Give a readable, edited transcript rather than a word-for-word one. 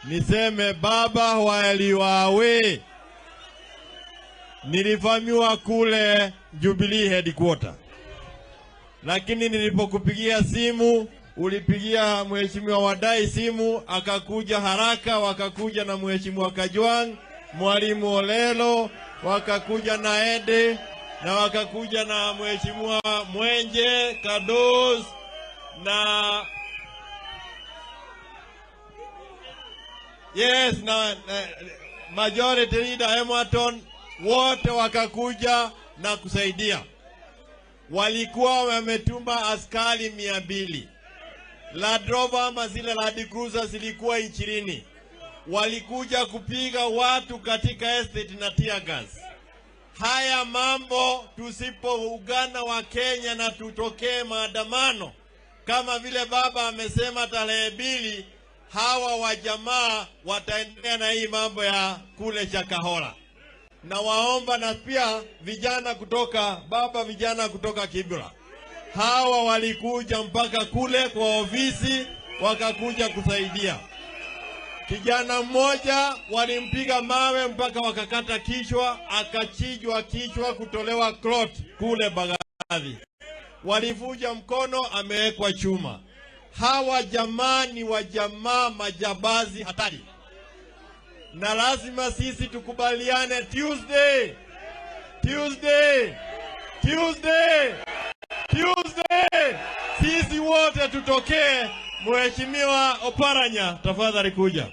Niseme baba, while you are away, nilivamiwa kule Jubilee headquarter, lakini nilipokupigia simu ulipigia Mheshimiwa Wadai simu akakuja haraka, wakakuja na Mheshimiwa Kajwang', Mwalimu Olelo, wakakuja na Ede na wakakuja na Mheshimiwa Mwenje Kados na yes na majority leader Emerton, wote wakakuja na kusaidia. Walikuwa wametuma askari 200 Land Rover ama zile Land Cruiser zilikuwa 20. Walikuja kupiga watu katika estate na tear gas. Haya mambo tusipoungana wa Kenya na tutokee maandamano kama vile baba amesema tarehe 2, hawa wajamaa wataendelea na hii mambo ya kule Shakahola. Na waomba na pia vijana kutoka baba, vijana kutoka Kibra, hawa walikuja mpaka kule kwa ofisi wakakuja kusaidia. Kijana mmoja walimpiga mawe mpaka wakakata kichwa, akachinjwa kichwa, kutolewa clot kule Mbagathi. Walivuja mkono, amewekwa chuma. Hawa jamaa ni wajamaa majambazi hatari, na lazima sisi tukubaliane Tuesday, Tuesday, Tuesday, Tuesday, sisi wote tutokee. Mheshimiwa Oparanya, tafadhali kuja.